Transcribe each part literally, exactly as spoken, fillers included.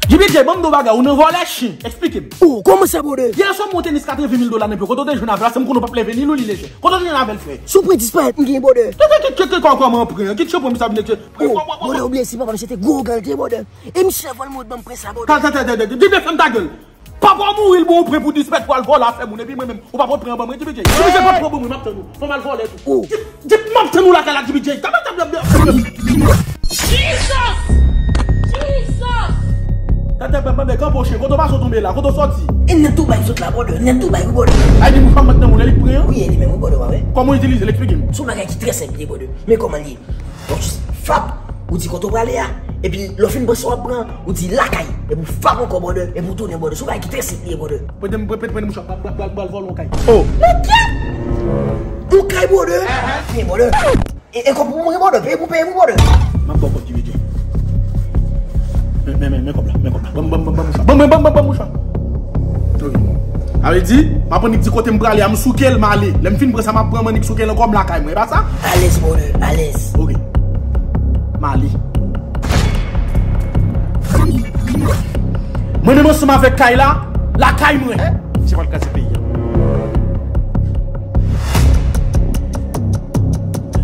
Djibi Djey, ban m di w bagay, ou nan vòlè chen. Eksplike m. Oh, kòman sa, brother? Yè swa m monte nis katreven mil dola nan pye w, kote w te jwenn avè l la, se m konnen w p ap leve ni lou li leje. Kote w te jwenn avè l, frè? Si w pran disparèt, m genyen, brother. Ke, ke, ke, ke, ke, kò, kòman w pran? Ki chan pran sa vin etye? Oh, brother, ou bliye si papa m se te gwo gang l te, brother. E misye vòlè mwen ban m pran sa, brother. Ka, ka, ka, ka, ka, Djibi, fèm ta gèl. Papa w mouri, l ba w prè pou disparèt, pou al vòlè afè moun, epi mwen menm, ou pa pot prè an ban mwen, Djibi Djey. Djibi Djey, pot prè ban mwen, m ap tann ou. Fò m al vòlè tou. Oh. Djibi, m ap tann ou lakay la, Djibi Djey. Tab, tab, tab, tab. Jesus! Jesus! Tèt, tèt, bèbè, kanpe w chen, kote w pase w tonbe la, kote w sòti? E nèt tou bay sot la, brother, nèt tou bay, wi, brother. Ay, di mouch pa mank nan moun, e li k pran? Wi, e li menm, wi, brother, wa wè. Kòman w itilize l, eksplike m. Se yon bagay ki trè senp, li, brother. Men kòman l ye? Donk, frap, ou di kote w prale a, epi lè w fin pran sa w ap pran, ou di lakay, epi w frap ankò, brother, epi w tounen, brother. Se yon bagay ki trè senp, li, brother. Prete m, prete, prete mouch la, m pral, m pral, m pral vòlè yon kay. Oh! Yon kay? Yon kay, brother? Wi, brother. E, e kòb pou mwen, brother. Peye pou, peye pou, brother. M ap ba w kòb, Djibi Djey. Men, men, men, men kòb la, men kòb la. Ban m, ban m, ban m, ban m mouch la. Ban mwen, ban m, ban m, ban m mouch la. Ok. Sa vle di, m ap annik di kote m prale a, m souke l, m ale. Lè m fin pran sa m ap pran, m annik souke l ankò, m lakay mwen. E pa sa? Alèz, brother, alèz. Ok. M ale. Mwen menm ansanm avèk kay la, lakay mwen. Misye pral kraze peyi a.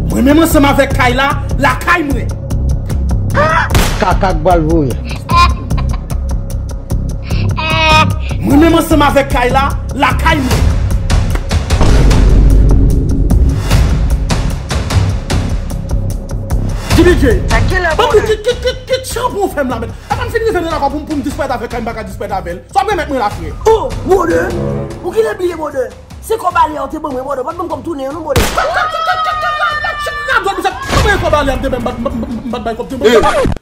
Mwen menm ansanm avèk kay la, lakay mwen. Kaka k pral voye. Mwen menm ansanm avèk kay la, lakay mwen. Djibi Djey. Ban m di, kit, kit, kit, kit chan pou w fè m la, men. Apa m fin rive nan lakay pou m, pou m disparèt avèk kay, m pa ka disparèt avè l. Sa w remèt mwen la, frè? Oh, brother! Ou genlè bliye, brother. Se kòb ale a w te ban mwen, brother. Ou pa t ban m kòb tounen an non, brother. Kòb ale a m te ban m, m pa t bay kòb tounen.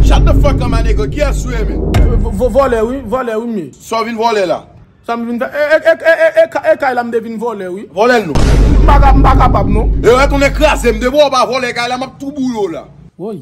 Shut the fuck up, my nigga. Kiyès ou ye, men? Vòlè, wi. Vòlè, wi, m ye. Sa w vin vòlè la? Sa m vin fè? E, e, e, e, e, e, e, e kay la m te vin vòlè, wi. Vòlè l non. M pa ka, m pa kapab, non. E retounen kraze m devan w pa vòlè kay la, m ap tou bouye w la. Woy.